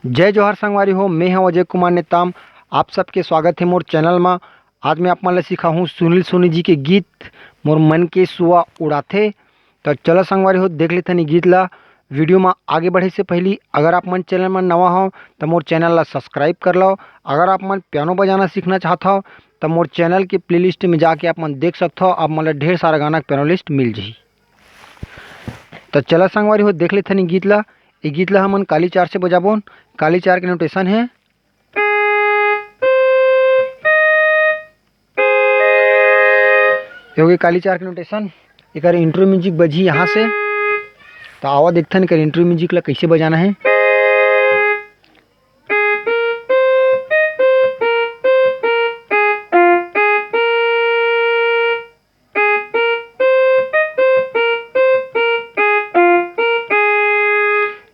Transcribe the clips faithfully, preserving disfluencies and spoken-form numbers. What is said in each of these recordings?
जय जोहार संगवारी हो, मैं हूं अजय कुमार नेताम। आप सबके स्वागत है मोर चैनल मा। आज मैं आप मन ला सिखाहूं सुनील सोनी जी के गीत मोर मन के सुआ उड़ाथे। त चलो संगवारी हो, देख लेथन ये गीत ला। वीडियो मा आगे बढ़े से पहली अगर आप मन चैनल मा नवा हो त मोर चैनल ला सब्सक्राइब कर लो। अगर आप मन पियानो बजाना सीखना चाहत हो त मोर चैनल के प्लेलिस्ट में जाके आप मन देख सकत हो। आप मन ला ढेर सारा गाना के पियानो लिस्ट मिल जाही। त चला संगवारी हो, देख लेथन ये गीत ला। ये गीत ला हमन काली चार से बजाबोन। काली चार के नोटेशन है, ये होगे काली चार के नोटेशन। एकर इंट्रो म्यूजिक बजी यहाँ से। त आवा देखथन एकर इंट्रो म्यूजिक ला कैसे बजाना है।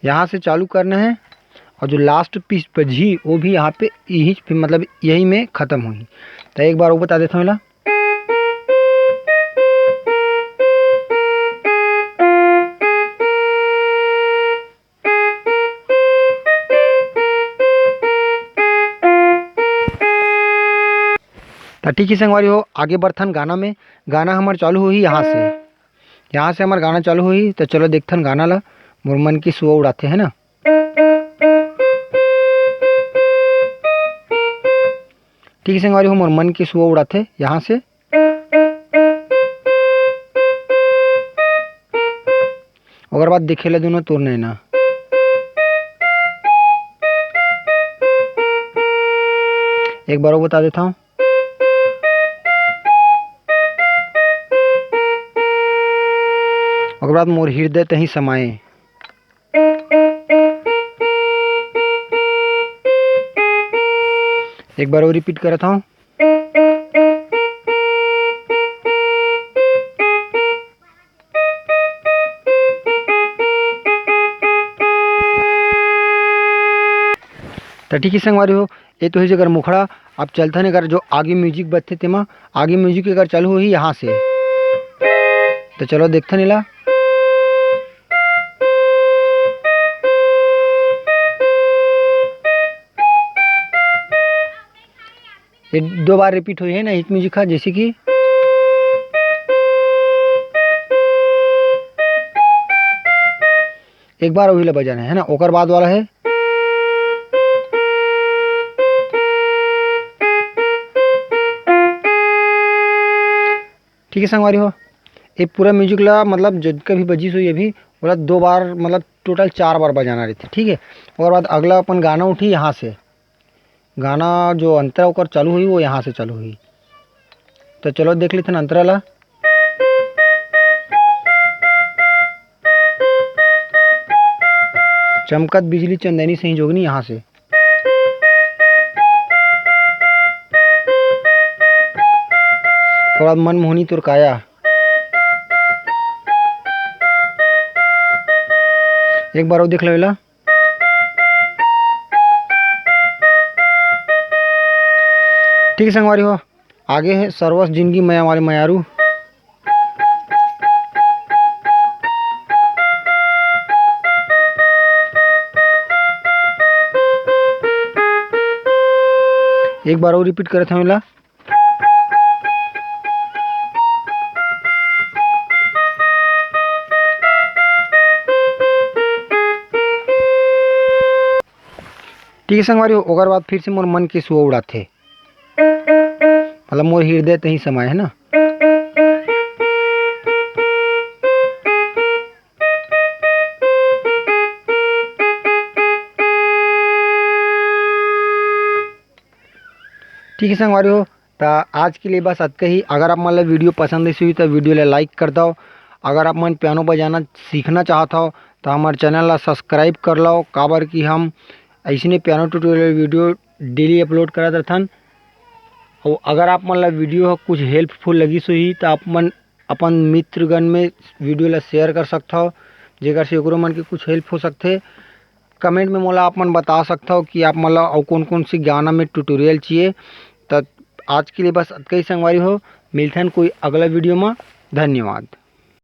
यहाँ से चालू करना है और जो लास्ट पीस बजही वो भी यहाँ पे यही पे, मतलब यही में ख़त्म होही। तो एक बार वो बता देता हूँ ला। त ठीक है संगवारी हो, आगे बढ़थन गाना में। गाना हमार चालू होही यहाँ से, यहाँ से हमार गाना चालू होही। तो चलो देखथन गाना ला, मोर मन के सुआ उड़ाथे, है ना। ठीक है संगवारी हो, मोर मन के सुआ उड़ाथे यहाँ से। ओकर बाद देखे ला दोनों तोर नैना। एक बार वो बता देता हूँ। ओकर बाद मोर हृदय तही समाए। एक बार और रिपीट करत हूँ। त ठीक है संगवारी हो, ये तो है जेकर मुखड़ा। अब चलथन एकर जो आगे म्यूजिक बजथे तेमा, आगे म्यूजिक एकर चालू होही यहाँ से। तो चलो देखथन एला। ये दो बार रिपीट होही है ना, हिट म्यूजिक हा, जैसे कि एक बार वही ला बजाना है ना, ओकर बाद वाला है। ठीक है संगवारी हो, ये पूरा म्यूजिक ला, मतलब जितका भी बजिस होही अभी, ओला दो बार, मतलब टोटल चार बार बजाना रहथे। ठीक है, ओकर बाद अगला अपन गाना उठी यहाँ से। गाना जो अंतरा ओकर चालू होही, वो यहाँ से चालू होही। तो चलो देख लेथन अंतरा ला। चमकत बिजली चंदैनी सही जोगनी, यहाँ से। थोड़ा मनमोहनी तोर काया। एक बार और देख लो एला। ठीक है संगवारी हो, आगे है सर्वस जिंदगी मया वाले मयारू। एक बार और रिपीट करत हंव एला। ठीक है संगवारी हो, ओकर बाद फिर से मोर मन के सुआ उड़ाथे, मतलब मोर हृदय तही समाए, है ना। ठीक है संगवारी हो, त आज के लिए बस अतका ही। अगर आप मन ला वीडियो पसंद आइस होही त वीडियो ला लाइक कर दव। अगर आप मन पियानो बजाना सीखना चाहत हव त हमर चैनल ला सब्सक्राइब कर लव, काबर कि हम अइसने piano tutorial video daily upload करत रथन। अउ अगर आप मन ला वीडियो ह कुछ हेल्पफुल लगिस होही त आप मन अपन मित्रगण में वीडियो ला शेयर कर सकथव, जेकर से ओकरो मन के कुछ हेल्प हो सकथे। कमेंट में मोला आप मन बता सकथव कि आप मन ला अउ कौन कौन से गाना में ट्यूटोरियल चाहिए। त आज के लिए बस अतका ही संगवारी हो, मिलथन कोई अगला वीडियो में। धन्यवाद।